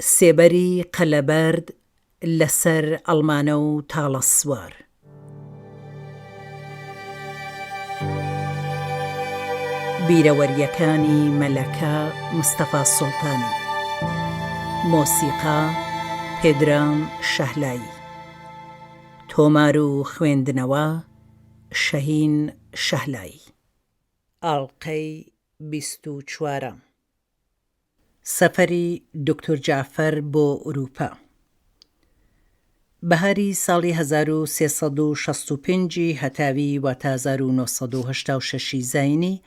سێبەری قەلەبەرد لە سەر ئەڵمانە و تاڵە سوار. بیرەوەرییەکانی مەلەکە مستەفا سوڵتانی. مۆسیقا، پێدرام شەهلایی. تۆمار و خوێندنەوە، شەهین شەهلایی. ئاڵقەی 24 ەم. سەفەری دوکتور جەعفەر بۆ ئورووپا. بەهاری ساڵی 1365 ی هەتاوی واتە 1986 ی زایینی،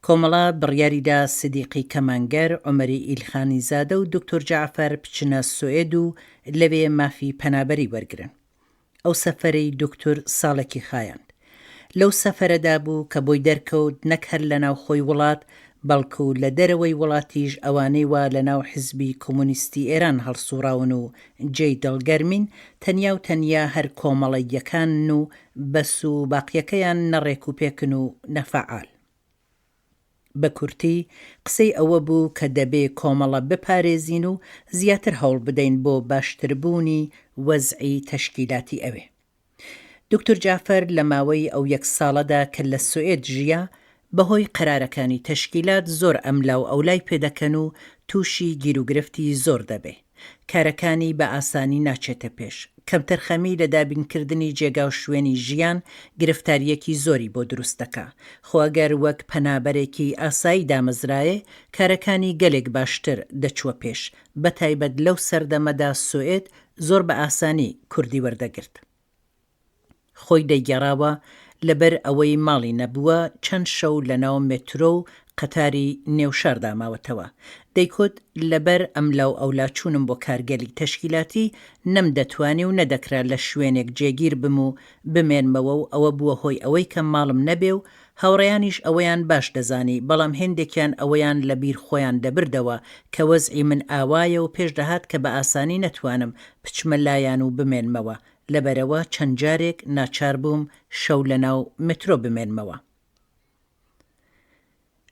کۆمەڵە بڕیاری دا سدیقی کەمانگەر، عومەری ئیلخانیزادە و دوکتور جەعفەر بچنە سوئێد و لەوێ مافی پەنابەری وەرگرن. ئەو سەفەرەی دوکتور ساڵێکی خایاند. لەو سەفەرەدا بوو کە بۆی دەرکەوت نەک هەر لە ناوخۆی وڵات، بەڵکو لە دەرەوەی وڵاتیش ئەوانەی وا لە ناو حیزبی کۆمۆنیستی ئێران هەڵسووڕاون و جێی دڵگەرمین، تەنیا و تەنیا هەر کۆمەڵەییەکانن و بەس و باقییەکەیان نە ڕێکوپێکن و نە فەعال. بە کورتی قسەی ئەوە بوو کە دەبێ کۆمەڵە بپارێزین و زیاتر هەوڵ بدەین بۆ باشتربوونی وەزعی تەشکیلاتی ئەوێ. دوکتور جەعفەر لە ماوەی ئەو یەک ساڵەدا کە لە سوئێد ژیا، بە هۆی قەرارەکانی تەشکیلات زۆر ئەملا و ئەولای پێ دەکەن و تووشی گیروگرفتی زۆر دەبێ. کارەکانی بە ئاسانی ناچێتە پێش. کەمتەرخەمی لە دابینکردنی جێگا و شوێنی ژیان گرفتارییەکی زۆری بۆ دروست دەکا. خۆ ئەگەر وەک پەنابەرێکی ئاسایی دامەزرایێ، کارەکانی گەلێک باشتر دەچووە پێش. بە تایبەت لەو سەردەمەدا سوئێد زۆر بە ئاسانی کوردی وەردەگرت. خۆی دەیگێڕاوە، لەبەر ئەوەی ماڵی نەبووە، چەند شەو لەناو مێترۆ و قەتاری نێو شاردا ماوەتەوە. دەیکوت، لەبەر ئەملاوئەولاچوونم بۆ کارگەلی تەشکیلاتی، نەمدەتوانی و نەدەکرا لە شوێنێک جێگیر بم و بمێنمەوە و ئەوە بووە هۆی ئەوەی کە ماڵم نەبێ و هاوڕێیانیش ئەوەیان باش دەزانی، بەڵام هێندێکیان ئەوەیان لە بیر خۆیان دەبردەوە کە وەزعی من ئاوایە و پێش دەهات کە بە ئاسانی نەتوانم بچمە لایان و بمێنمەوە، لەبەرئەوە چەند جارێک ناچار بووم شەو لە ناو مترۆ بمێنمەوە.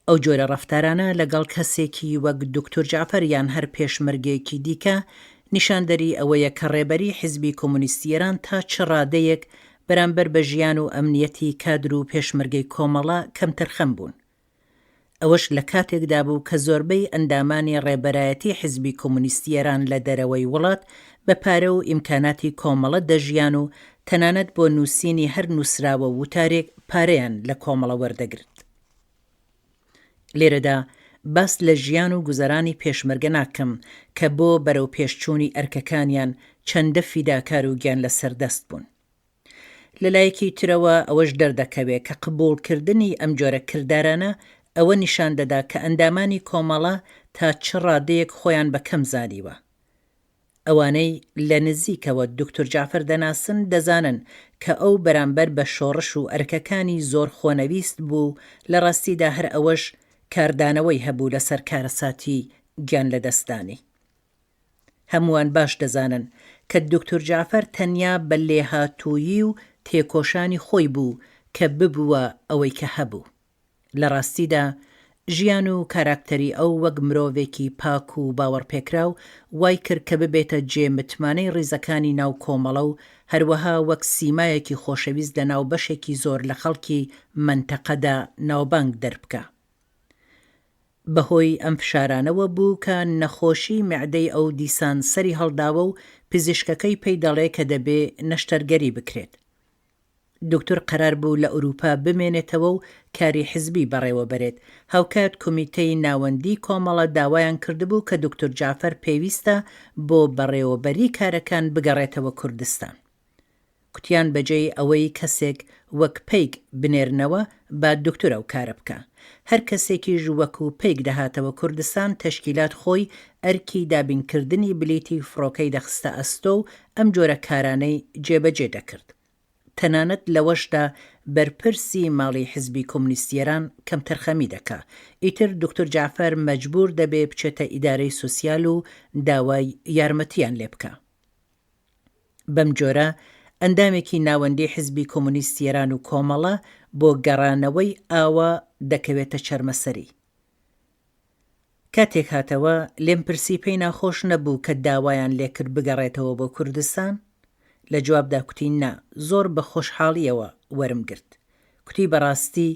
ئەو جۆرە ڕەفتارانە لەگەڵ کەسێکی وەک دوکتور جەعفەر یان هەر پێشمەرگەیەکی دیکە نیشاندەری ئەوەیە کە ڕێبەری حیزبی کۆمۆنیستی ئێران تا چ ڕادەیەک بەرامبەر بە ژیان و ئەمنیەتی کادر و پێشمەرگەی کۆمەڵە کەمتەرخەم بوون. ئەوەش لە کاتێکدا بوو کە زۆربەی ئەندامانی ڕێبەرایەتی حیزبی کۆمۆنیستی ئێران لە دەرەوەی وڵات بە پارە و ئیمکاناتی کۆمەڵە دەژیان و تەنانەت بۆ نووسینی هەر نووسراوە و وتارێک پارەیان لە کۆمەڵە وەردەگرت. لێرەدا باس لە ژیان و گوزەرانی پێشمەرگە ناکەم کە بۆ بەرەوپێشچوونی ئەرکەکانیان چەندە فیداکار و گیان لەسەردەست بوون. لە لایەکی ترەوە ئەوەش دەردەکەوێ کە قبووڵکردنی ئەم جۆرە کردارانە ئەوە نیشان دەدا کە ئەندامانی کۆمەڵە تا چ ڕادەیەک خۆیان بە کەم زانیوە. ئەوانەی لە نزیکەوە دوکتور جەعفەر دەناسن دەزانن کە ئەو بەرامبەر بە شۆڕش و ئەرکەکانی زۆر خۆنەویست بوو و لە ڕاستیدا هەر ئەوەش کاردانەوەی هەبوو لەسەر کارەساتی گیان لەدەستدانی. هەمووان باش دەزانن کە دوکتور جەعفەر تەنیا بە لێهاتوویی و تێکۆشانی خۆی بوو کە ببووە ئەوەی کە هەبوو. لە ڕاستیدا ژیان و کاراکتەری ئەو وەک مرۆڤێکی پاک و باوەڕپێکراو وای کرد کە ببێتە جێ متمانەی ڕیزەکانی ناو کۆمەڵە و هەروەها وەک سیمایەکی خۆشەویست لە ناو بەشێکی زۆر لە خەڵکی مەنتەقەدا ناوبانگ دەربکا. بەهۆی ئەم فشارانەوە بوو کە نەخۆشی مەعدەی ئەو دیسان سەری هەڵداوە و پزیشکەکەی پێی دەڵێ کە دەبێ نەشتەرگەری بکرێت. دوکتور قەرار بوو لە ئورووپا بمێنێتەوە و کاری حیزبی بەڕێوە بەرێت. هاوکات کومیتەی ناوەندیی کۆمەڵە داوایان کردبوو کە دوکتور جەعفەر پێویستە بۆ بەڕێوەبەریی کارەکان بگەڕێتەوە کوردستان. کوتیان بەجێی ئەوەی کەسێک وەک پەیک بنێرنەوە با دوکتور ئەو کارە بکا. هەر کەسێکیش وەکوو پەیک دەهاتەوە کوردستان تەشکیلات خۆی ئەرکی دابینکردنی بلیتی فڕۆکەی دەخستە ئەستۆ و ئەم جۆرە کارانەی جێبەجێ دەکرد. تەنانەت لەوەشدا بەرپرسی ماڵی حیزبی کۆمونیستی ئێران کەمتەرخەمی دەکا. ئیتر دوکتور جەعفەر مەجبوور دەبێ بچێتە ئیدارەی سوسیال و داوای یارمەتییان لێ بکا. بەم جۆرە ئەندامێکی ناوەندی حیزبی کۆمۆنیستی ئێران و کۆمەڵە بۆ گەڕانەوەی ئاوا دەکەوێتە چەرمەسەری. کاتێک هاتەوە، لێم پرسی پێی ناخۆش نەبوو کە داوایان لێکرد بگەڕێتەوە بۆ کوردستان؟ لە جوابدا کوتی نا، زۆر بە خۆشحاڵییەوە وەرم گرت. کوتی بەڕاستی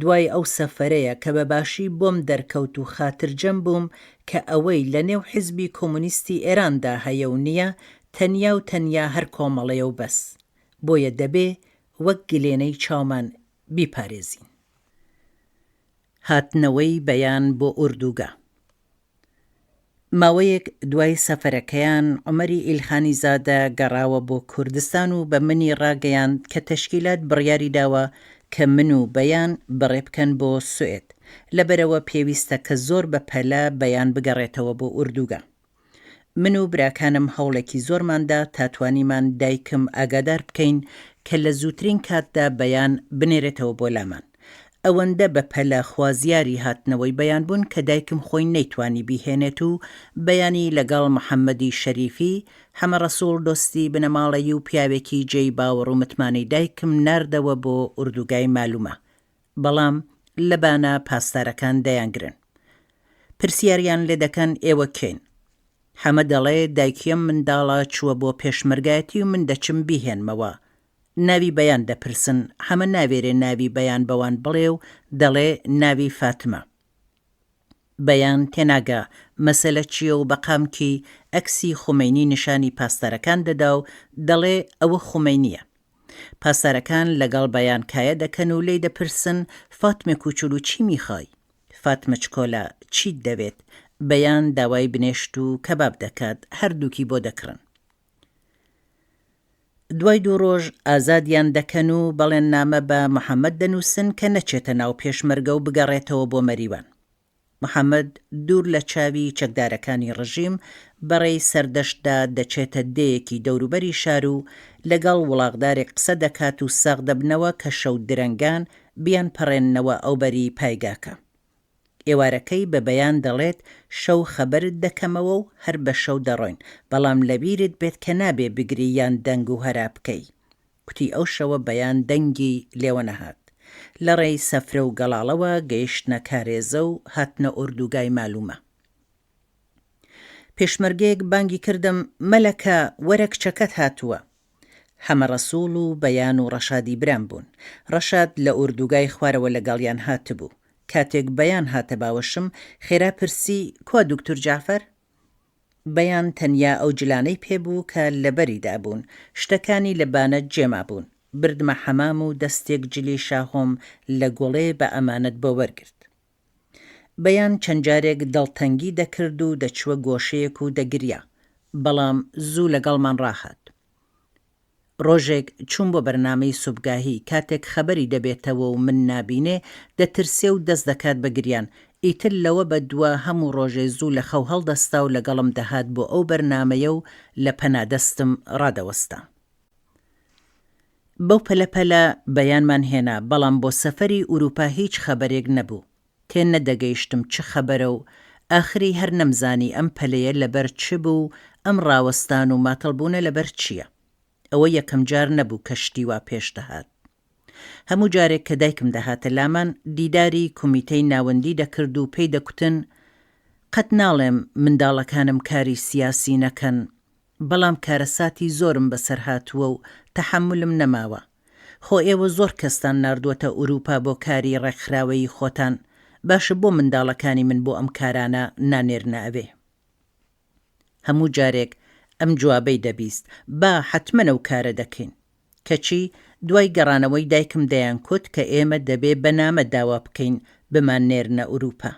دوای ئەو سەفەرەیە کە بە باشی بۆم دەرکەوت و خاترجەم بووم کە ئەوەی لە نێو حیزبی کۆمۆنیستی ئێراندا هەیە و نییە تەنیا و تەنیا هەر کۆمەڵەیە و بەس. بۆیە دەبێ وەک گلێنەی چاومان بیپارێزین. هاتنەوەی بەیان بۆ ئوردوگا. ماوەیەک دوای سەفەرەکەیان عومەری ئیلخانی زادە گەڕاوە بۆ کوردستان و بە منی ڕاگەیاند کە تەشکیلات بڕیاری داوە کە من و بەیان بەڕێ بکەن بۆ سوئێد لەبەرئەوە پێویستە کە زۆر بە پەلە بەیان بگەڕێتەوە بۆ ئوردوگا. من و براکانم هەوڵێکی زۆرمان دا تا توانیمان دایکم ئاگادار بکەین کە لە زووترین کاتدا بەیان بنێرێتەوە بۆ لامان. ئەوەندە بە پەلە خوازیاری هاتنەوەی بەیان بوون کە دایکم خۆی نەیتوانی بیهێنێت و بەیانی لەگەڵ محەمەدی شەریفی، حەمە ڕەسووڵ دۆستی بنەماڵەیی و پیاوێکی جێی باوەڕ و متمانەی دایکم ناردەوە بۆ ئوردوگای مالومە. بەڵام لە بانە پاسدارەکان دەیانگرن. پرسیاریان لێ دەکەن ئێوە کێن؟ حەمە دەڵێ دایکیم منداڵە چووە بۆ پێشمەرگایەتی و من دەچم بیهێنمەوە. ناوی بەیان دەپرسن، حەمە ناوێرێ ناوی بەیان بەوان بڵێ و دەڵێ ناوی فاتمە. بەیان تێناگا مەسەلە چییە و بە قامکی ئەکسی خومەینی نیشانی پاسدارەکان دەدا و دەڵێ ئەوە خومەینییە. پاسدارەکان لەگەڵ بەیان کایە دەکەن و لێی دەپرسن فاتمە کوچولو چی میخوای؟ فاتمە چکۆلە چیت دەوێت؟ بەیان داوای بنێشت و کەباب دەکات، هەردووکی بۆ دەکڕن. دوای دوو ڕۆژ ئازادیان دەکەن و بەڵێننامە بە محەمەد دەنووسن کە نەچێتە ناو پێشمەرگە و بگەڕێتەوە بۆ مەریوان. محەمەد دوور لە چاوی چەکدارەکانی ڕژیم بە ڕێی سەردەشتدا دەچێتە دێیەکی دەوروبەری شار و لەگەڵ وڵاغدارێک قسە دەکات و ساغ دەبنەوە کە شەو درەنگان بیانپەڕێننەوە ئەوبەری پایگاکە. ئێوارەکەی بە بەیان دەڵێت شەو خەبەرت دەکەمەوە و هەر بە شەو دەڕۆین، بەڵام لەبیرت بێت کە نابێ بگری یان دەنگ و هەرا بکەی. کوتی ئەو شەوە بەیان دەنگی لێوە نەهات. لە ڕێی سەفرە و گەڵاڵەوە گەیشتنە کارێزە و هاتنە ئۆردوگای مالومە. پێشمەرگەیەک بانگی کردم، مەلەکە وەرە کچەکەت هاتووە. حەمە ڕەسووڵ و بەیان و ڕەشادی برام بوون. ڕەشاد لە ئوردوگای خوارەوە لەگەڵیان هاتبوو. کاتێک بەیان هاتە باوەشم، خێرا پرسی، کوا دوکتور جەعفەر؟ بەیان تەنیا ئەو جلانەی پێ بوو کە لەبەری دابوون. شتەکانی لە بانە جێ مابوون. بردمە حەمام و دەستێک جلی شاهۆم لە گوڵێ بە ئەمانەت بۆ وەرگرت. بەیان چەند جارێک دڵتەنگی دەکرد و دەچووە گۆشەیەک و دەگریا، بەڵام زوو لەگەڵمان ڕاهات. ڕۆژێک چووم بۆ بەرنامەی سوبگاهی، کاتێک خەبەری دەبێتەوە و من نابینێ، دەترسێ و دەست دەکات بە گریان. ئیتر لەوە بە دوا هەموو ڕۆژێ زوو لە خەو هەڵدەستا و لەگەڵم دەهات بۆ ئەو بەرنامەیە و لە پەنا دەستم ڕادەوەستا. بەو پەلە پەلە بەیانمان هێنا، بەڵام بۆ سەفەری ئورووپا هیچ خەبەرێک نەبوو. تێ نەدەگەیشتم چ خەبەرە و ئاخری هەر نەمزانی ئەم پەلەیە لەبەر چ بوو و ئەم ڕاوەستان و ماتەڵ بوونە لەبەر چییە. ئەوە یەکەم جار نەبوو کە شتی وا پێش دەهات. هەموو جارێک کە دایکم دەهاتە لامان، دیداری کومیتەی ناوەندی دەکرد و پێی دەکوتن، قەت ناڵێم منداڵەکانم کاری سیاسی نەکەن، بەڵام کارەساتی زۆرم بەسەر هاتووە و تەحەمولم نەماوە. خۆ ئێوە زۆر کەستان ناردووەتە ئورووپا بۆ کاری ڕێکخراوەیی خۆتان، باشە بۆ منداڵەکانی من بۆ ئەم کارانە نانێرنە ئەوێ؟ هەموو جارێک ئەم جوابەی دەبیست، با، حەتمەن ئەو کارە دەکەین. کەچی دوای گەڕانەوەی دایکم دەیانکوت کە ئێمە دەبێ بە نامە داوا بکەین بماننێرنە ئورووپا.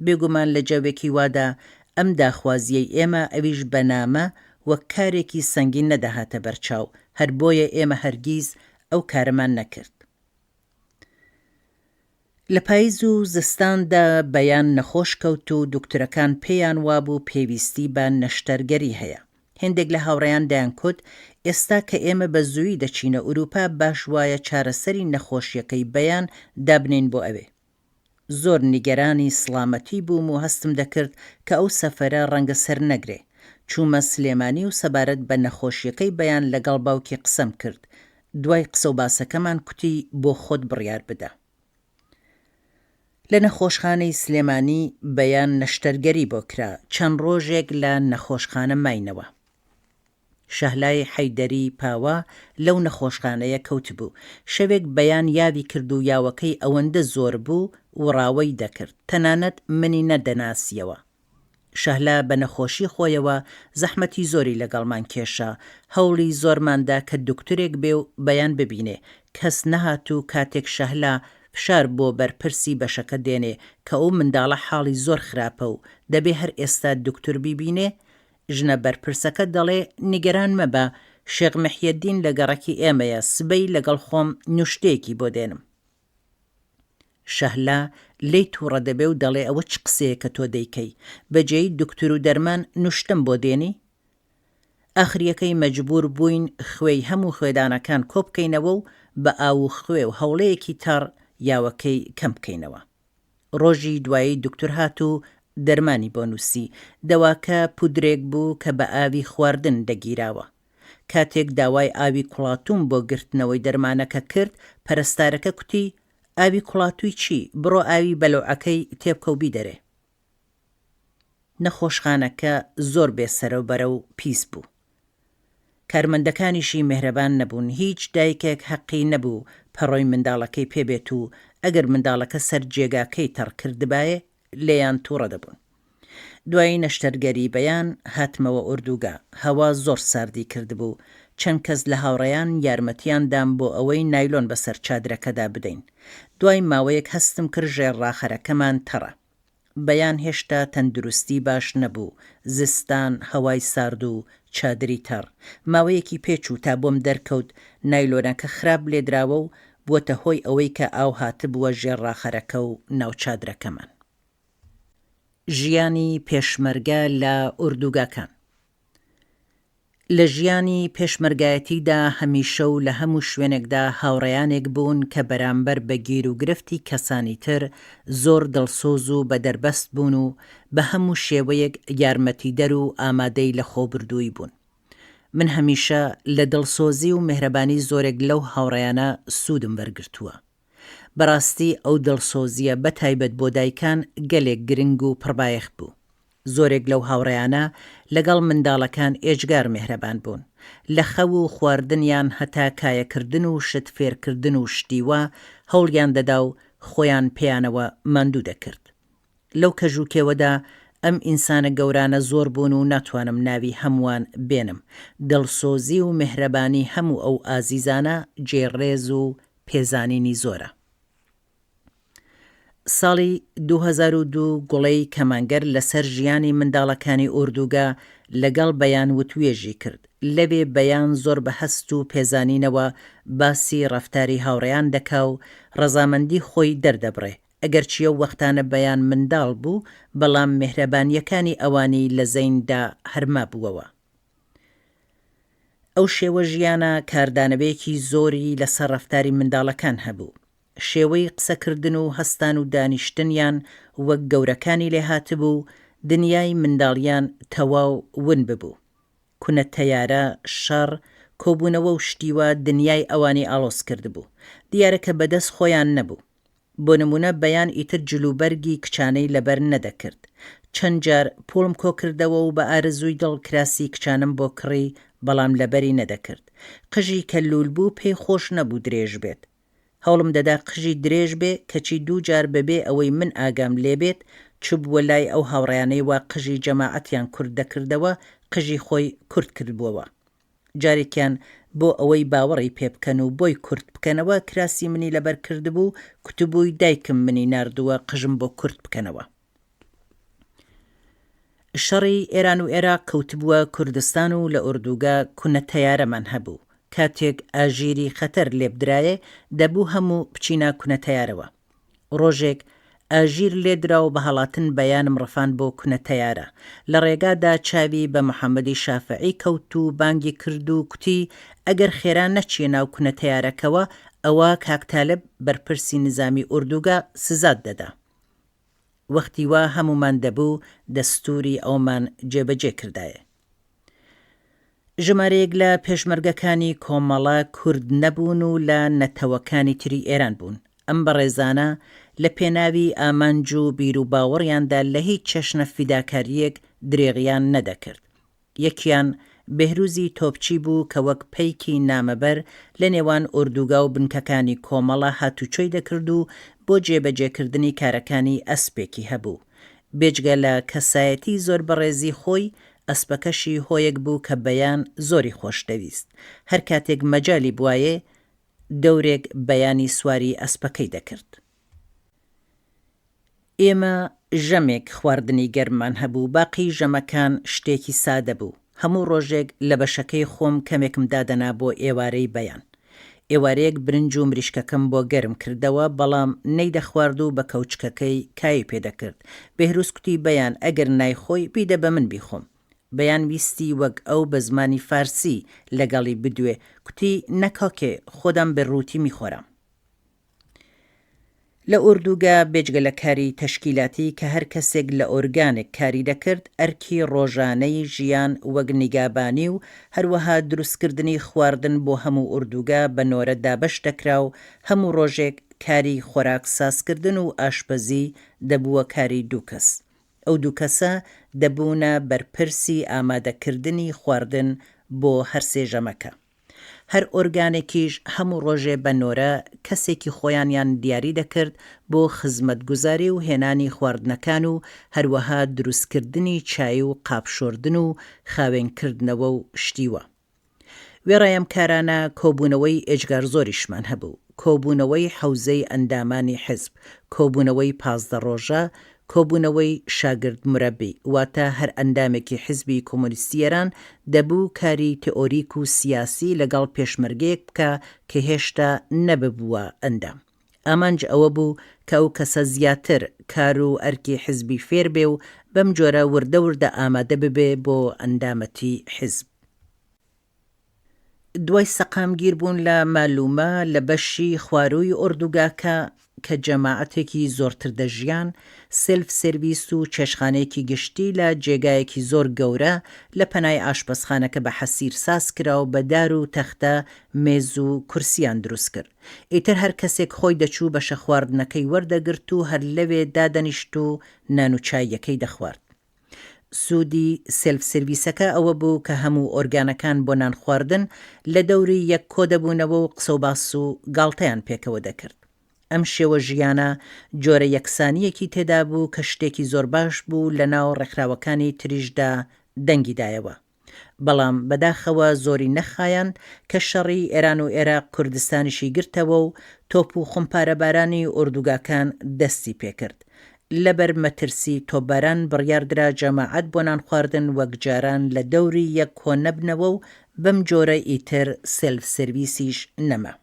بێگومان لە جەوێکی وادا ئەم داخوازییەی ئێمە ئەویش بە نامە وەک کارێکی سەنگین نەدەهاتە بەرچاو، هەر بۆیە ئێمە هەرگیز ئەو کارەمان نەکرد. لە پایز و زستاندا بەیان نەخۆش کەوت و دوکتورەکان پێیان وابوو پێویستی بە نەشتەرگەری هەیە. هێندێک لە هاوڕێیان دەیانکوت ئێستا کە ئێمە بە زوویی دەچینە ئورووپا باش وایە چارەسەری نەخۆشییەکەی بەیان دابنێین بۆ ئەوێ. زۆر نیگەرانی سڵامەتی بووم و هەستم دەکرد کە ئەو سەفەرە ڕەنگە سەرنەگرێ. چوومە سلێمانی و سەبارەت بە نەخۆشییەکەی بەیان لەگەڵ باوکی قسەم کرد. دوای قسە و باسەکەمان کوتی بۆ خۆت بڕیار بدە. لە نەخۆشخانەی سلێمانی بەیان نەشتەرگەری بۆ کرا، چەند ڕۆژێک لە نەخۆشخانە ماینەوە. شەهلای حەیدەری پاوە لەو نەخۆشخانەیە کەوتبوو. شەوێک بەیان یاوی کرد و یاوەکەی ئەوەندە زۆر بوو وڕاوەی دەکرد، تەنانەت منی نەدەناسییەوە. شەهلا بە نەخۆشی خۆیەوە زەحمەتی زۆری لەگەڵمان کێشا، هەوڵی زۆرمان دا کە دوکتورێک بێ و بەیان ببینێ، کەس نەهات و کاتێک شەهلا فشار بۆ بەرپرسی بەشەکە دێنێ کە ئەو منداڵە حاڵی زۆر خراپە و دەبێ هەر ئێستا دوکتور بیبینێ، ژنە بەرپرسەکە دەڵێ نیگەران مەبە، شێخ محیەدین لە گەڕەکی ئێمەیە، سبەی لەگەڵ خۆم نوشتەیەکی بۆ دێنم. شەهلا لێی توڕە دەبێ و دەڵێ ئەوە چ قسەیەکە تۆ دەیکەی، بەجێی دوکتور و دەرمان نوشتەم بۆ دێنی؟ ئاخریەکەی مەجبوور بووین خوێی هەموو خوێدانەکان کۆبکەینەوە و بە ئاو و خوێ و هەوڵەیەکی تەڕ یاوەکەی کەم بکەینەوە. ڕۆژی دوایی دوکتور هات و دەرمانی بۆ نووسی، دەواکە پودرێک بوو کە بە ئاوی خواردن دەگیراوە. کاتێک داوای ئاوی کوڵاتووم بۆ گرتنەوەی دەرمانەکە کرد، پەرستارەکە کوتی، ئاوی کوڵاتووی چی، بڕۆ ئاوی بەلۆعەکەی تێبکە و بیدەرێ. نەخۆشخانەکە زۆر بێ سەرەوبەرە و پیس بوو. کارمەندەکانیشی مێهرەبان نەبوون، هیچ دایکێک هەقی نەبوو پەڕۆی منداڵەکەی پێ بێت و ئەگەر منداڵەکە سەر جێگاکەی تەڕ کردبایێ لێیان توڕە دەبوون. دوایی نەشتەرگەری بەیان هاتمەوە ئۆردوگا، هەوا زۆر ساردی کردبوو، چەند کەس لە هاوڕێیان یارمەتیان دام بۆ ئەوەی نایلۆن بەسەر چادرەکەدا بدەین. دوای ماوەیەک هەستم کرد ژێرڕاخەرەکەمان تەڕە. بەیان هێشتا تەندروستی باش نەبوو، زستان، هەوای سارد و چادری تەڕ. ماوەیەکی پێچوو تا بۆم دەرکەوت نایلۆنەکە خراپ لێدراوە و بووەتە هۆی ئەوەی کە ئاو هاتبووە ژێر ڕاخەرەکە و ناو چادرەکەمان. ژیانی پێشمەرگە لە ئوردوگاکان. لە ژیانی پێشمەرگایەتیدا هەمیشە و لە هەموو شوێنێکدا هاوڕێیانێک بوون کە بەرامبەر بە گیروگرفتی کەسانی تر زۆر دڵسۆز و بە دەربەست بوون و بە هەموو شێوەیەک یارمەتیدەر و ئامادەی لەخۆبردوویی بوون. من هەمیشە لە دڵسۆزی و میهرەبانی زۆرێک لەو هاوڕێیانە سوودم وەرگرتووە. بەڕاستی ئەو دڵسۆزییە بە تایبەت بۆ دایکان گەلێک گرنگ و پڕبایەخ بوو. زۆرێک لەو هاوڕێیانە لەگەڵ منداڵەکان ئێجگار مێهرەبان بوون. لە خەو و خواردنیان هەتا کایەکردن و شت فێرکردن و شتی وا هەوڵیان دەدا و خۆیان پێیانەوە ماندوو دەکرد. لەو کەژ و کێوەدا ئەم ئینسانە گەورانە زۆر بوون و ناتوانم ناوی هەمووان بێنم. دڵسۆزی و مێهرەبانی هەموو ئەو ئازیزانە جێی ڕێز و پێزانینی زۆرە. ساڵی 2002 گوڵەی کەمانگەر لەسەر ژیانی منداڵەکانی ئۆردوگا لەگەڵ بەیان وتوێژی کرد، لەوێ بەیان زۆر بە هەست و پێزانینەوە باسی ڕەفتاری هاوڕێیان دەکا و ڕەزامەندی خۆی دەردەبڕێ، ئەگەرچی ئەو وەختانە بەیان منداڵ بوو، بەڵام مێهرەبانییەکانی ئەوانی لە زەیندا هەر مابووەوە. ئەو شێوە ژیانە کاردانەوەیەکی زۆری لەسەر ڕەفتاری منداڵەکان هەبوو. شێوەی قسەکردن و هەستان و دانیشتنیان وەک گەورەکانی لێهاتبوو و دنیای منداڵیان تەواو ون ببوو. کونە تەیارە، شەڕ، کۆبوونەوە و شتی وا دنیای ئەوانی ئاڵۆز کردبوو. دیارە کە بەدەست خۆیان نەبوو. بۆ نموونە بەیان ئیتر جلوبەرگی کچانەی لەبەر نەدەکرد. چەند جار پووڵم کۆکردەوە و بە ئارەزووی دڵ کراسی کچانەم بۆ کڕی بەڵام لەبەری نەدەکرد. قژی کە لوول بوو پێی خۆش نەبوو درێژ بێت. هەوڵم دەدا قژی درێژ بێ کەچی دوو جار بەبێ ئەوەی من ئاگام لێ بێت چووبووە لای ئەو هاوڕێیانەی وا قژی جەماعەتیان کورت دەکردەوە قژی خۆی کورت کردبووەوە. جارێکیان بۆ ئەوەی باوەڕی پێ بکەن و بۆی کورت بکەنەوە کراسی منی لەبەر کردبوو کوتبووی دایکم منی ناردووە قژم بۆ کورت بکەنەوە. شەڕی ئێران و ئێراق کەوتبووە کوردستان و لە ئۆردوگا کونە تەیارەمان هەبوو کاتێک ئاژیری خەتەر لێبدرایێ دەبوو هەموو بچینە کونە تەیارەوە. ڕۆژێک ئاژیر لێدرا و بە هەڵاتن بەیانم ڕفاند بۆ کونە تەیارە. لە ڕێگادا چاوی بە محەمەدی شافعی کەوت و بانگی کرد و کوتی ئەگەر خێرا نەچیە ناو کونە تەیارەکەوە ئەوا کاک تالب بەرپرسی نزامی ئوردوگا سزات دەدا. وەختی وا هەموومان دەبوو دەستووری ئەومان جێبەجێ کردایە. ژمارەیەک لە پێشمەرگەکانی کۆمەڵە کورد نەبوون و لە نەتەوەکانی تری ئێران بوون. ئەم بەڕێزانە لە پێناوی ئامانج و بیروباوەڕیاندا لە هیچ چەشنە فیداکارییەک درێغیان نەدەکرد. یەکیان بێهروزی تۆپچی بوو کە وەک پەیکی نامەبەر لە نێوان ئۆردوگا و بنکەکانی کۆمەڵە هاتوچۆی دەکرد و بۆ جێبەجێکردنی کارەکانی ئەسپێکی هەبوو. بێجگە لە کەسایەتی زۆر بەڕێزی خۆی، ئەسپەکەشی هۆیەک بوو کە بەیان زۆری خۆش دەویست. هەر کاتێک مەجالی بوایێ، دەورێک بەیانی سواری ئەسپەکەی دەکرد. ئێمە ژەمێک خواردنی گەرممان هەبوو، باقی ژەمەکان شتێکی سادە بوو. هەموو ڕۆژێک لە بەشەکەی خۆم کەمێکم دادەنا بۆ ئێوارەی بەیان. ئێوارەیەک برنج و مریشکەکەم بۆ گەرم کردەوە، بەڵام نەیدەخوارد و بە کەوچکەکەی کایەی پێ دەکرد. بێهروز کوتی بەیان ئەگەر نایخۆی بیدە بە من بیخۆم. بەیان ویستی وەک ئەو بە زمانی فارسی لەگەڵی بدوێ، کوتی نە کاکێ خۆدم بە ڕووتی میخۆرم. لە ئۆردوگا بێجگە لە کاری تەشکیلاتی کە هەر کەسێک لە ئۆرگانێک کاری دەکرد، ئەرکی ڕۆژانەی ژیان وەک نیگابانی و هەروەها دروستکردنی خواردن بۆ هەموو ئوردوگا بە نۆرە دابەش دەکرا و هەموو ڕۆژێک کاری خۆراک سازکردن و ئاشپەزی دەبووە کاری دوو کەس. ئەو دوو کەسە دەبوونە بەرپرسی ئامادەکردنی خواردن بۆ هەرسێ ژەمەکە. هەر ئۆرگانێکیش هەموو ڕۆژێ بە نۆرە کەسێکی خۆیانیان دیاری دەکرد بۆ خزمەتگوزاری و هێنانی خواردنەکان و هەروەها دروستکردنی چای و قاپ شۆردن و خاوێن کردنەوە و شتی وا. وێڕای ئەم کارانە کۆبوونەوەی ئێجگار زۆریشمان هەبوو، کۆبوونەوەی حەوزەی ئەندامانی حزب، کۆبوونەوەی 15 ڕۆژە، کۆبوونەوەی شاگرد مرەبی، واتە هەر ئەندامێکی حیزبی کۆمۆنیستی ئێران دەبوو کاری تئۆریک و سیاسی لەگەڵ پێشمەرگەیەک بکا کە هێشتا نەببووە ئەندام. ئامانج ئەوە بوو کە ئەو کەسە زیاتر کار و ئەرکی حیزبی فێر بێ و بەم جۆرە وردە وردە ئامادە ببێ بۆ ئەندامەتی حیزب. دوای سەقامگیر بوون لە مالومە لە بەشی خوارووی ئۆردوگاکە کە جەماعەتێکی زۆرتر دەژیان، سێلف سێرڤیس و چێشتخانەیەکی گشتی لە جێگایەکی زۆر گەورە لە پەنای ئاشپەزخانەکە بە حەسیر ساز کرا و بە دار و تەختە مێز و کورسیان دروست کرد. ئیتر هەر کەسێک خۆی دەچوو بەشە خواردنەکەی وەردەگرت و هەر لەوێ دادەنیشت و نان و چاییەکەی دەخوارد. سوودی سێلف سێرڤیسەکە ئەوە بوو کە هەموو ئۆرگانەکان بۆ نانخواردن لە دەوری یەک کۆدەبوونەوە و قسەوباس و گاڵتەیان پێکەوە دەکرد. ئەم شێوە ژیانە جۆرە یەکسانییەکی تێدا بوو کە شتێکی زۆر باش بوو لەناو ڕێکخراوەکانی تریشدا دەنگی دایەوە. بەڵام بەداخەوە زۆری نەخایاند کە شەڕی ئێران و ئێراق کوردستانیشی گرتەوە و تۆپ و خۆمپارەبارانی ئۆردوگاکان دەستی پێکرد. لەبەر مەترسی تۆپباران بڕیاردرا جەماعەت بۆ نانخواردن وەک جاران لە دەوری یەک کۆنەبنەوە و بەم جۆرە ئیتر سێلف سێرڤیسیش نەما.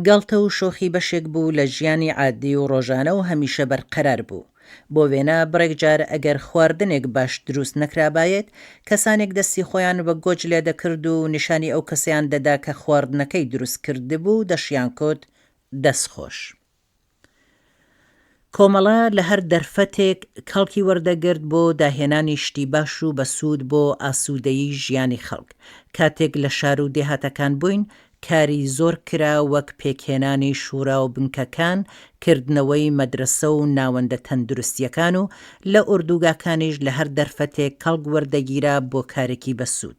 گاڵتە و شۆخی بەشێک بوو لە ژیانی عادی و ڕۆژانە و هەمیشە بەرقەرار بوو. بۆ وێنە بڕێک جار ئەگەر خواردنێک باش دروست نەکرابایەت، کەسانێک دەستی خۆیان بە گۆج لێدەکرد و نیشانی ئەو کەسەیان دەدا کە خواردنەکەی دروست کردبوو دەشیانکوت دەست خۆش. کۆمەڵە لە هەر دەرفەتێک کەڵکی وەردەگرت بۆ داهێنانی شتی باش و بەسوود بۆ ئاسوودەیی ژیانی خەڵک. کاتێک لە شار و دێهاتەکان بووین، کاری زۆر کرا وەک پێکهێنانی شورا و بنکەکان، کردنەوەی مەدرەسە و ناوەندە تەندروستییەکان و لە ئۆردوگاکانیش لە هەر دەرفەتێک کەڵک وەردەگیرا بۆ کارێکی بەسوود.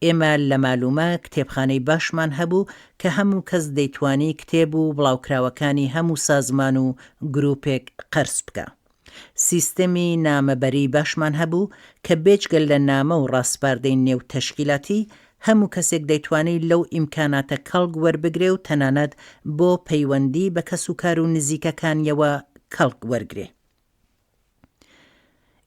ئێمە لە مالومە کتێبخانەی باشمان هەبوو کە هەموو کەس دەیتوانی کتێب و بڵاوکراوەکانی هەموو سازمان و گروپێک قەرز بکا. سیستەمی نامەبەری باشمان هەبوو کە بێجگە لە نامە و ڕاسپاردەی نێو تەشکیلاتی، هەموو کەسێک دەیتوانی لەو ئیمکاناتە کەڵک وەربگرێ و تەنانەت بۆ پەیوەندی بە کەسوکار و نزیکەکانیەوە کەڵک وەرگرێ.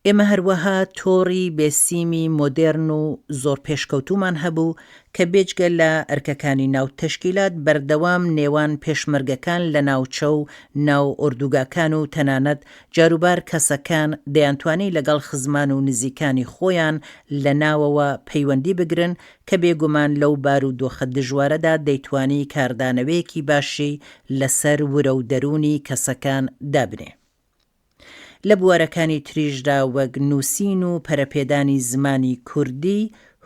ئێمە هەروەها تۆڕی بێ سیمی مۆدێرن و زۆر پێشکەوتوومان هەبوو کە بێجگە لە ئەرکەکانی ناو تەشکیلات بەردەوام نێوان پێشمەرگەکان لە ناوچە و ناو ئۆردوگاکان و تەنانەت جاروبار کەسەکان دەیانتوانی لەگەڵ خزمان و نزیکانی خۆیان لە ناوەوە پەیوەندی بگرن کە بێگومان لەو بارودۆخە دژوارەدا دەیتوانی کاردانەوەیەکی باشی لەسەر ورە و دەروونی کەسەکان دابنێ. لە بوارەکانی تریشدا وەک نووسین و پەرەپێدانی زمانی کوردی،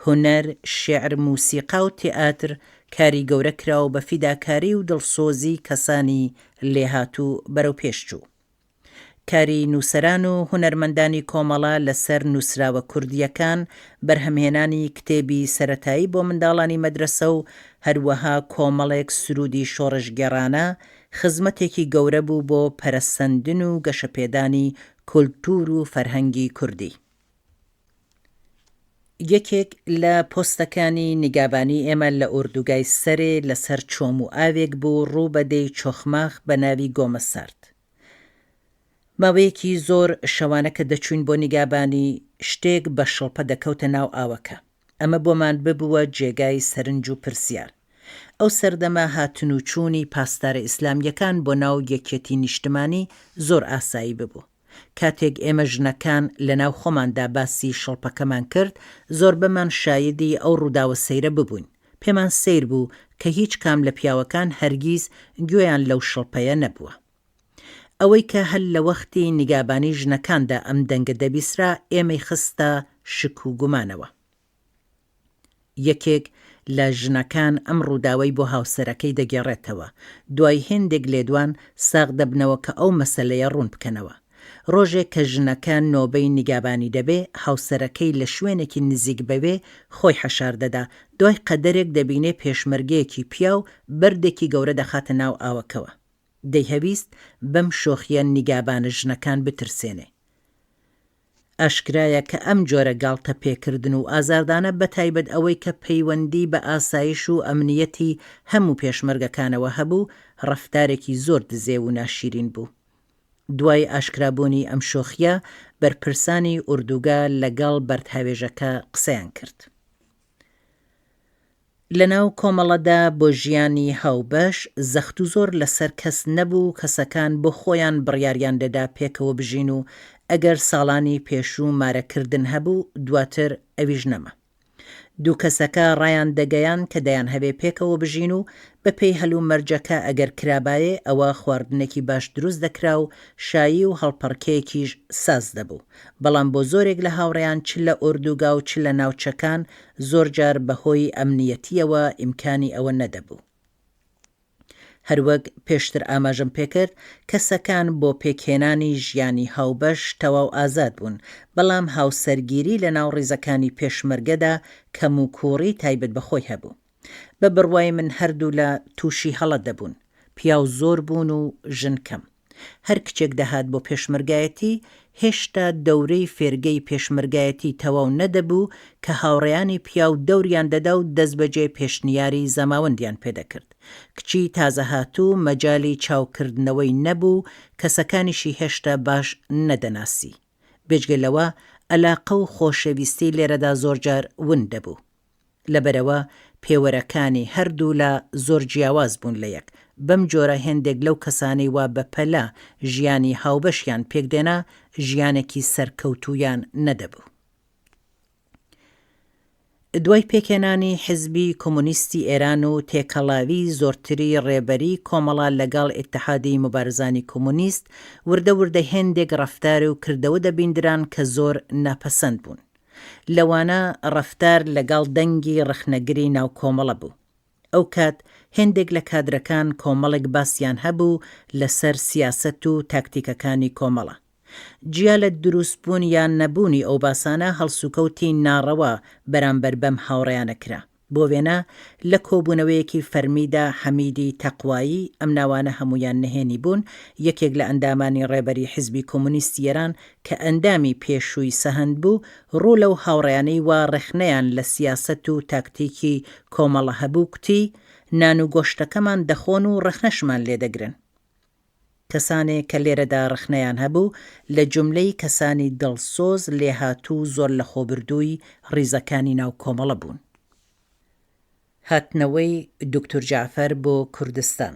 هونەر، شیعر، موسیقا و تێئاتر کاری گەورە کرا و بە فیداکاری و دڵسۆزی کەسانی لێهاتوو بەرەوپێش چوو. کاری نووسەران و هونەرمەندانی کۆمەڵە لە سەر نووسراوە کوردییەکان، بەرهەمهێنانی کتێبی سەرەتایی بۆ منداڵانی مەدرەسە و هەروەها کۆمەڵێک سروودی شۆڕشگێڕانە، خزمەتێکی گەورە بوو بۆ پەرەسەندن و گەشەپێدانی کولتوور و فەرهەنگی کوردی. یەکێک لە پۆستەکانی نیگابانی ئێمە لە ئۆردوگای سەرێ لەسەر چۆم و ئاوێک بوو ڕوو بە دێی چۆخماخ بە ناوی گۆمە سارد. ماوەیەکی زۆر شەوانە کە دەچووین بۆ نیگابانی شتێک بە شڵپە دەکەوتە ناو ئاوەکە. ئەمە بۆمان ببووە جێگای سەرنج و پرسیار. ئەو سەردەمە هاتن و چوونی پاسدارە ئیسلامییەکان بۆ ناو یەکیەتی نیشتمانی زۆر ئاسایی ببوو. کاتێک ئێمە ژنەکان لەناو خۆماندا باسی شڵپەکەمان کرد، زۆربەمان شایدی ئەو ڕووداوە سەیرە ببووین. پێمان سەیر بوو کە هیچ کام لە پیاوەکان هەرگیز گوێیان لەو شڵپەیە نەبووە. ئەوەی کە هەر لە وەختی نیگابانی ژنەکاندا ئەم دەنگە دەبیسرا، ئێمەی خستە شک و گومانەوە. یەکێک لە ژنەکان ئەم ڕووداوەی بۆ هاوسەرەکەی دەگێڕێتەوە، دوای هێندێک لێدوان ساغ دەبنەوە کە ئەو مەسەلەیە ڕوون بکەنەوە. ڕۆژێک کە ژنەکە نۆبەی نیگابانی دەبێ، هاوسەرەکەی لە شوێنێکی نزیک بەوێ خۆی حەشار دەدا، دوای قەدەرێک دەبینێ پێشمەرگەیەکی پیاو بەردێکی گەورە دەخاتە ناو ئاوەکەوە. دەیهەویست بەم شۆخییە نیگابانە ژنەکان بترسێنێ. ئاشکرایە کە ئەم جۆرە گاڵتە پێکردن و ئازاردانە بەتایبەت ئەوەی کە پەیوەندی بە ئاسایش و ئەمنیەتی هەموو پێشمەرگەکانەوە هەبوو ڕەفتارێکی زۆر دزێو و ناشیرین بوو. دوای ئاشکرابوونی ئەم شۆخییە بەرپرسانی ئوردوگا لەگەڵ بەردهاوێژەکە قسەیان کرد. لەناو کۆمەڵەدا بۆ ژیانی هاوبەش زەخت و زۆر لەسەر کەس نەبوو کەسەکان بۆ خۆیان بڕیاریان دەدا پێکەوە بژین و ئەگەر ساڵانی پێشوو مارەکردن هەبوو دواتر ئەویش نەما. دوو کەسەکە ڕایان دەگەیان کە دەیانهەوێ پێکەوە بژین و بەپێی هەلومەرجەکە ئەگەر کرابایێ ئەوە خواردنێکی باش دروست دەکرا و شایی و هەڵپەڕکێیەکیش ساز دەبوو بەڵام بۆ زۆرێک لە هاوڕێیان چ لە ئۆردوگا و چ لە ناوچەکان زۆر جار بە هۆی ئەمنیەتییەوە ئیمکانی ئەوە نەدەبوو. هەروەک پێشتر ئاماژەم پێکرد، کەسەکان بۆ پێکهێنانی ژیانی هاوبەش تەواو ئازاد بوون، بەڵام هاوسەرگیری لە ناو ڕیزەکانی پێشمەرگەدا کەموکووڕی تایبەت بە خۆی هەبوو. بە بڕوای من هەردوولا تووشی هەڵە دەبوون. پیاو زۆر بوون و ژن کەم. هەر کچێک دەهات بۆ پێشمەرگایەتی، هێشتا دەورەی فێرگەی پێشمەرگایەتی تەواو نەدەبوو کە هاوڕێیانی پیاو دەوریان دەدا و دەستبەجێ پێشنیاری زەماوەندیان پێدەکرد. کچی تازەهاتوو مەجالی چاوکردنەوەی نەبوو و کەسەکانیشی هێشتا باش نەدەناسی. بێجگە لەوە ئەلاقە و خۆشەویستی لێرەدا زۆرجار ون دەبوو. لەبەرئەوە پێوەرەکانی هەردوولا زۆر جیاواز بوون لە یەک، بەم جۆرە هێندێک لەو کەسانەی وا بە پەلە ژیانی هاوبەشیان پێکدێنا ژیانێکی سەرکەوتوویان نەدەبوو. دوای پێکهێنانی حزبی کۆمۆنیستی ئێران و تێکەڵاوی زۆرتری ڕێبەری کۆمەڵە لەگەڵ ئیتحادی موبارزانی کۆمۆنیست، وردە وردە هێندێک ڕەفتار و کردەوە دەبیندران کە زۆر ناپەسەند بوون. لەوانە ڕەفتار لەگەڵ دەنگی ڕەخنەگری ناو کۆمەڵە بوو. ئەو کات هێندێک لە کادرەکان کۆمەڵێک باسیان هەبوو لە سەر سیاسەت و تاکتیکەکانی کۆمەڵە. جیا لە دروست بوون یان نەبوونی ئەو باسانە هەڵسوکەوتی ناڕەوا بەرامبەر بەم هاوڕێیانە کرا. بۆ وێنە لە کۆبوونەوەیەکی فەرمیدا حەمیدی تەقوایی، ئەم ناوانە هەموویان نهێنی بوون، یەکێک لە ئەندامانی ڕێبەری حیزبی کۆمۆنیستی ئێران کە ئەندامی پێشووی سەهەند بوو، ڕوو لەو هاوڕێیانەی وا ڕەخنەیان لە سیاسەت و تاکتیکی کۆمەڵە هەبوو کوتی، نان و گۆشتەکەمان دەخۆن و ڕەخنەشمان لێ دەگرن. کەسانێ کە لێرەدا ڕەخنەیان هەبوو، لە جوملەی کەسانی دڵسۆز، لێهاتوو و زۆر لەخۆبردووی ڕیزەکانی ناو کۆمەڵە بوون. هاتنەوەی دوکتور جەعفەر بۆ کوردستان.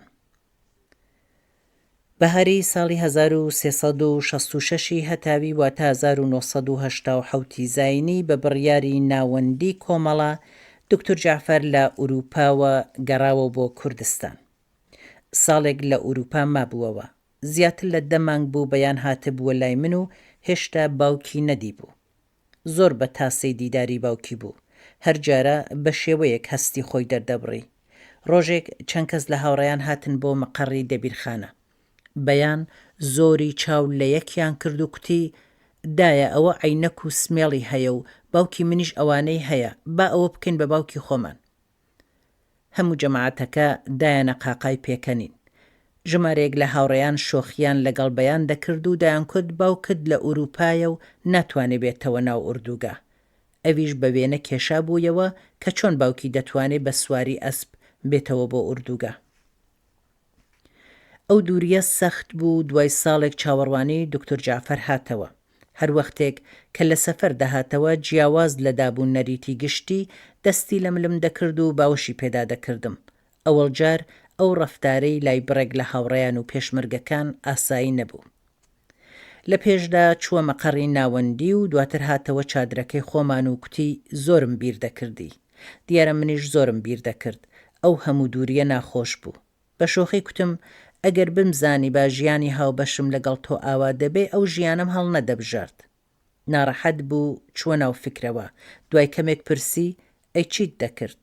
بەهاری ساڵی 1366 ی هەتاوی واتە 1987 ی زاینی بە بڕیاری ناوەندی کۆمەڵە، دوکتور جەعفەر لە ئورووپاوە گەڕاوە بۆ کوردستان. ساڵێک لە ئورووپا مابووەوە. زیاتر لە دە مانگ بوو بەیان هاتبووە لای من و هێشتا باوکی نەدیبوو. زۆر بە تاسەی دیداری باوکی بوو. هەر جارە بە شێوەیەک هەستی خۆی دەردەبڕی. ڕۆژێک چەند کەس لە هاوڕێیان هاتن بۆ مقەڕی دەبیرخانە. بەیان زۆری چاو لە یەکیان کرد و کوتی، دایە ئەوە عەینەک و سمێڵی هەیە و باوکی منیش ئەوانەی هەیە، با ئەوە بکەین بە باوکی خۆمان. هەموو جەماعەتەکە دایانە قاقای پێکەنین. ژمارەیەک لە هاوڕێیان شۆخییان لەگەڵ بەیان دەکرد و دەیانکوت باوکت لە ئورووپایە و ناتوانێ بێتەوە ناو ئوردووگا. ئەویش بە وێنە کێشابوویەوە کە چۆن باوکی دەتوانێ بە سواری ئەسپ بێتەوە بۆ ئوردووگا. ئەو دوورییە سەخت بوو، دوای ساڵێک چاوەڕوانی دوکتور جەعفەر هاتەوە. هەر وەختێک کە لە سەفەر دەهاتەوە، جیاواز لە داب و نەریتی گشتی، دەستی لە ملم دەکرد و باوەشی پێدا دەکردم. ئەوەڵ جار ئەو ڕەفتارەی لای بڕێک لە هاوڕێیان و پێشمەرگەکان ئاسایی نەبوو. لە پێشدا چووە مەقەڕی ناوەندی و دواتر هاتەوە چادرەکەی خۆمان و کوتی زۆرم بیر دەکردی. دیارە منیش زۆرم بیر دەکرد. ئەو هەموو دوورییە ناخۆش بوو. بە شۆخی کوتم ئەگەر بمزانیبا ژیانی هاوبەشم لەگەڵ تۆ ئاوا دەبێ ئەو ژیانەم هەڵنەدەبژارد. ناڕەحەت بوو چووە ناو فیکرەوە، دوای کەمێک پرسی، ئەی چیت دەکرد؟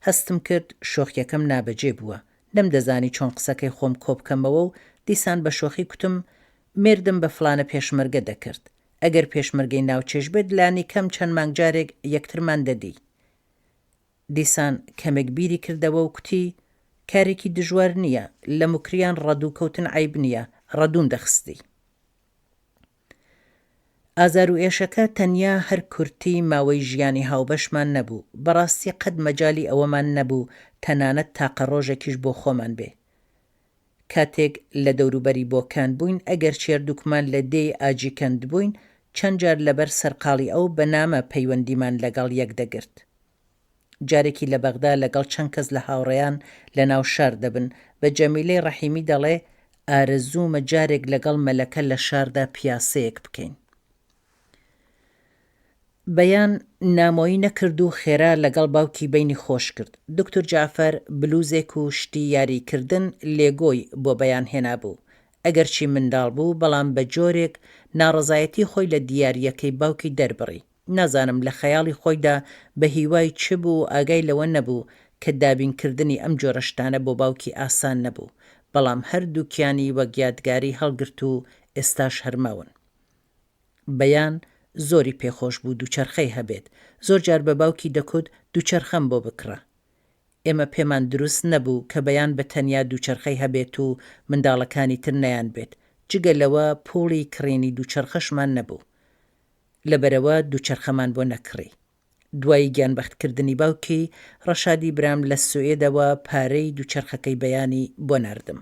هەستم کرد شۆخیەکەم نابەجێ بووە، نەمدەزانی چۆن قسەکەی خۆم کۆبکەمەوە و دیسان بە شۆخی کوتم، مێردم بە فڵانە پێشمەرگە دەکرد، ئەگەر پێشمەرگەی ناوچەش بێت لانیکەم چەند مانگ جارێک یەکترمان دەدی. دیسان کەمێک بیری کردەوە و کوتی، کارێکی دژوار نییە، لە موکریان ڕەدوو کەوتن عەیب نییە، ڕەدووم دەخستی. ئازار و ئێشەکە تەنیا هەر کورتی ماوەی ژیانی هاوبەشمان نەبوو، بەڕاستی قەت مەجالی ئەوەمان نەبوو تەنانەت تاقە ڕۆژێکیش بۆ خۆمان بێ. کاتێک لە دەوروبەری بۆکان بووین، ئەگەرچی هەردووکمان لە دێی ئاجیکەند بووین، چەند جار لەبەر سەرقاڵی ئەو بە نامە پەیوەندیمان لەگەڵ یەک دەگرت. جارێکی لە بەغدا لەگەڵ چەند کەس لە هاوڕێیان لە ناو شار دەبن، بە جەمیلەی ڕەحیمی دەڵێ، ئارەزوومە جارێک لەگەڵ مەلەکە لە شاردا پیاسەیەک بکەین. بەیان نامۆیی نەکرد و خێرا لەگەڵ باوکی بەینی خۆش کرد. دوکتور جەعفەر بلوزێک و شتی یاری کردن لێگۆی بۆ بەیان هێنابوو. ئەگەرچی منداڵ بوو، بەڵام بە جۆرێک ناڕەزایەتی خۆی لە دیارییەکەی باوکی دەربڕی. نازانم لە خەیاڵی خۆیدا بە هیوای چ بوو و ئاگای لەوە نەبوو کە دابین کردنی ئەم جۆرە شتانە بۆ باوکی ئاسان نەبوو، بەڵام هەر دووکیانی وەک یادگاری هەڵگرت و ئێستاش هەر ماون. بەیان زۆری پێ خۆش بوو دووچەرخەی هەبێت، زۆر جار بە باوکی دەکوت دووچەرخەم بۆ بکڕە. ئێمە پێمان دروست نەبوو کە بەیان بە تەنیا دووچەرخەی هەبێت و منداڵەکانی تر نەیانبێت، جگە لەوە پووڵی کڕینی دووچەرخەشمان نەبوو. لەبەرئەوە دووچەرخەمان بۆ نەکڕی. دوای گیانبەختکردنی باوکی، ڕەشادی برام لە سوئێدەوە پارەی دووچەرخەکەی بەیانی بۆ ناردم.